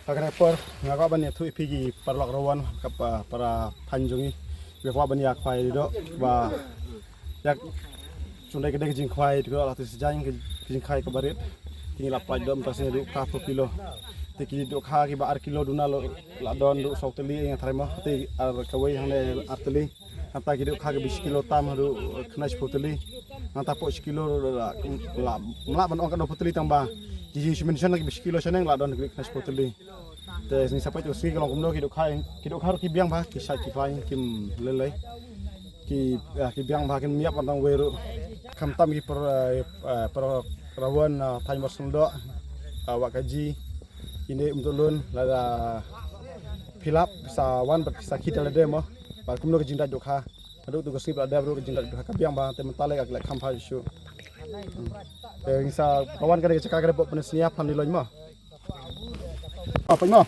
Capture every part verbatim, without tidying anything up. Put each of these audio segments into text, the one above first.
Ha kane ka por nga kwah ban ïathuh ïa phi ki paralok rawan ka pa-, para phan jong ngi. Nga kwah ban ïa khwai dei doh ba ïa jong dei ka dei ka jingkhwai dei la tu sejang ka jingkhwai kaba rit. Te ngi la pynlait doh mynta shisien haduh phra phew kilo. Te ki dohkha kiba ar kilo duna la don haduh saw tylli nga tharai mo. Te ar kawei hangne ar tylli. Nangta ki dohkha kiba shi kilo tam haduh khyndai shiphew tylli. Nangta hapoh shi kilo la, la, la ban ong ka dohphew tylli tang ba ki jingshim mention kiba shi kilo shaneng la don kiba khyndai shiphew tylli. Te sngi Saitjaiñ ka long kumno ki dohkha, ki dohkha ruh ki biang bha, ki shait ki khlaiñ kim lei lei. Ki, ah, ki biang bha, kim ïap ban tang wei ruh. Khamtam ki par, eh, eh, paralok rawan, ah, thaiñ Barsumdoh, ah, Wahkaji, ine Umdulun, lada phi lap sa wan bad phi sakhi da lade mo. Bad kumno ka jingdait dohkha. Haduh tu ka sngi ba la dep ruh ka jingdait dohkha ka biang bha, te mynta lei ka leh kham bha shuh. Hmm. Te ngin sa ka wan ka dei ka jaka ka dei bok pynsnia phan di loin mo. Oh, pyn mo.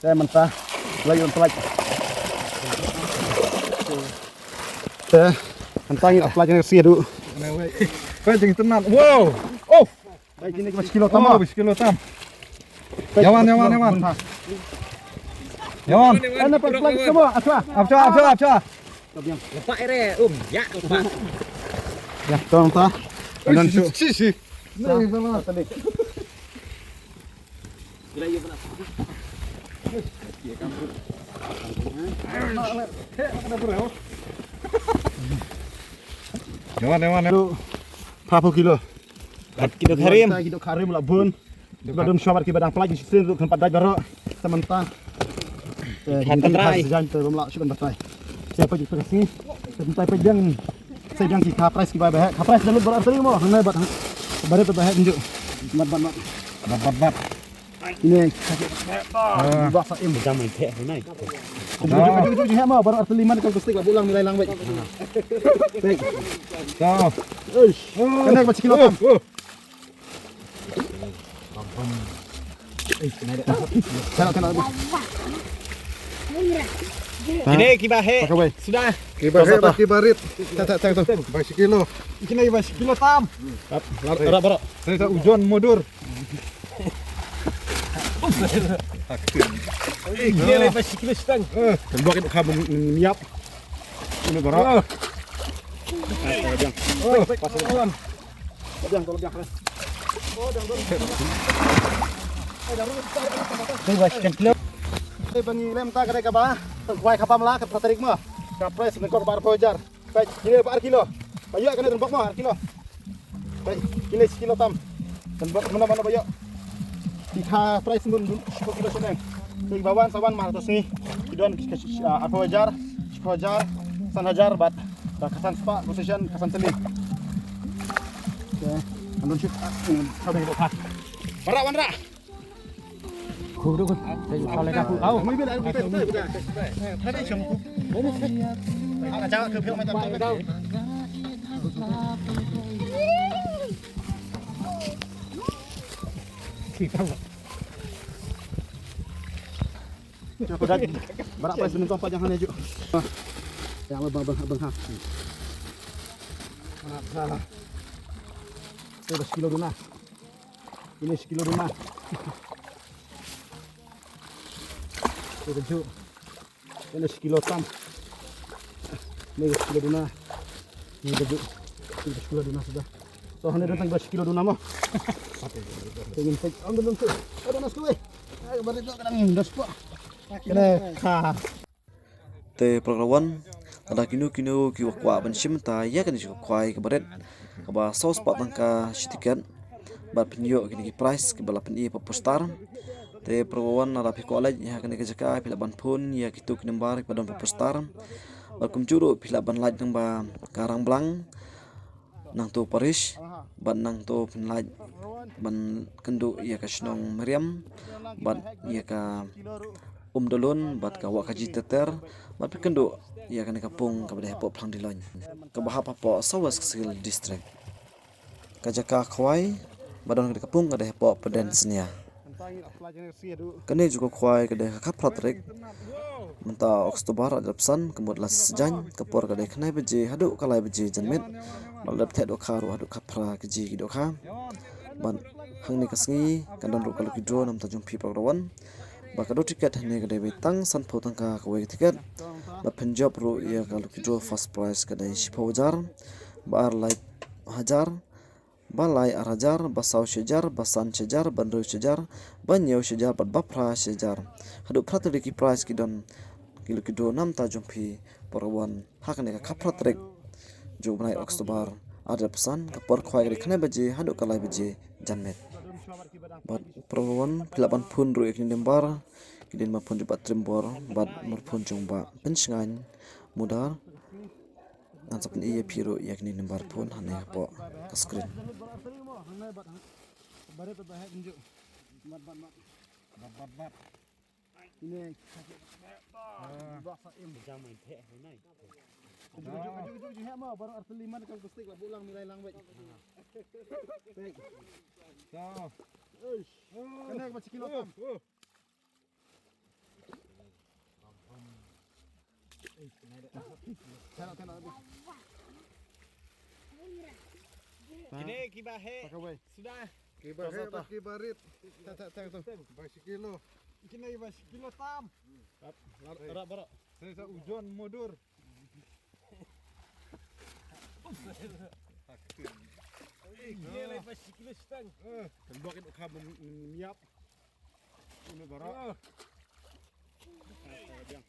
Te mynta lei un plait. Te mynta ngi la plait ngi sia du. Pyn jing tynat. Wow. Oh. Pyn jing ni ba shi kilo tam. Oh, ba shi kilo tam. Yawan, yawan, yawan. Yawan. Ana pyn plait semua. Acha. Acha, acha, acha. Lepak ere, um, ya lepak. Ya, tong ta. Andan su. Si, si. Nah, sama. Yawan, yawan. Phra phew kilo. Ki dohkha rim. Ki dohkha rim la bun. Ba dum shuwa bad kiba dang plait shisien ruh kan pat dait baroh. Te mynta. Eh, ki trai. Shisien te rum la shu kan batai. Te peit peit shisien. Te mynta peit biang. Shisien biang ki kha prize kiba bha. Kha prize da lut baroh artylli mo. Hangne bad. Barit bad bha njuk. Bad bad bad. Bad bad bad. Ine. Ba sa im. Jam ite hangne. Ju ju ju ju mo baroh artylli man ka plastik la bulang milai lang bait. Peit. Tau. Eish. Kane ba shi kilo tam. Kena, kena. Ini kiba he. Pakai, wei. Sudah. Kiba he, kiba rit. Tak, tak, tak, tu. Ba shi kilo. Ini ba shi kilo tam. Rap, rap, rap. Saya tak ujon mudur. Ini ba shi kilo sedang. Tembak itu kabung niap. Ini barak. Oh. Pas kawan. Tei ba shi kilo. Tei ba ngi lem ta ka dei kaba khwai kaba mla ka phra tarik mo. Ka prize ngi ko kaba arphew hajar. Peit, kine ba ar kilo. Ba ïoh kane tang bok mo ar kilo. Peit, kine shi kilo tam. Tang bok mano mano ba ïoh. Ki kha prize ngun dun shi kilo shaneng. Tei ba wan sa wan mar to sngi. Ki don ki, ah, arphew hajar, shiphew hajar, san hajar bad. Ba ka san spah position ka san tylli. Okay. Andon shit. Ka dei ba kha. Bara wan ra. Barak paling sebentar panjang hanya juk. Yang abang abang abang ha. Ini sekilo duna. Ini sekilo duna. Ini sekilo tam. Ini sekilo duna. Ini baju. Ini sekilo duna sudah. So hanya datang ba shi kilo duna mo. Tengin tek ang dun tu. Ada nas kuwe. Ay barit tu kadang dos po. Kena ka. Te paralok rawan, lada kino kino kiwa kwah ban shim mynta ïa kane ka jingkhwai kaba rit kaba saw spah tyngka shi tiket. Bad phin ïoh kine ki prize kiba la pyni ha poster. Te paralok rawan, lada phi kwah leit ïa kane ka jaka phi lah ban phone ïa kito ki number kiba don ha poster. Bad kumjuh ruh phi lah ban leit lyngba ka Rangblang. Nangto parish, bad nangto phin lait ban kynduh ïa ka shnong Mariam, bad ïa ka Umdulun, bad ka Wahkaji Teter, bad phin kynduh ïa kane ka pung kaba dei hapoh Phlang Diloin, kaba hap hapoh South West Khasi Hills District. Ka jaka khwai ba don kane ka pung ka dei hapoh Pdeng Snia. Kane jong ka khwai ka dei ha ka phra tarik mynta October arhajar arphew san, ka mut la sijaiñ, ka por ka dei khyndai baje haduh ka lai baje janmiet. Bad la dep theh dohkha ruh haduh ka phra kg ki dohkha. Bad hangne ka sngi kan don ruh ka lucky draw namar jong phi paralok rawan. Ba ka dor tiket hangne ka dei ba tang sanphew tyngka kawei ka tiket. Ba pynjop ruh ïa ka lucky draw first prize ka dei shiphew hajar, ba ar lai hajar, ba lai ar hajar, ba saw shi hajar, ba san shi hajar, ba hynriew shi hajar, ba hynñiew shi hajar bad ba phra shi hajar. Haduh phra tylli ki prize ki don ki lucky draw namar jong phi para wan ha kane ka khatphra tarik jong u bnai October ar hajar arphew san, ka por khwai ka dei khyndai baje haduh ka lai baje janmiet. Bad para wan phi lah ban phone ruh ïa kine ki number, ki dei number phone jong Bah Trimbor bad number phone jong Bah Pynshngaiñ Mudar. Ngan sa pyni ïa phi ruh ïa kine ki number phone hangne hapoh ka screen. Kine kiba heh suda. Kiba heh bad kiba rit. Tang, tang, tang tu. Ba shi kilo. Kine kiba shi kilo tam. Rap, rap, rap. Sa ujon modur. Ye le ba shi kilo stang. Kan buat itu kha miap. Ini barak. Biang.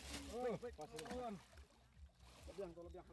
Biang tu biang.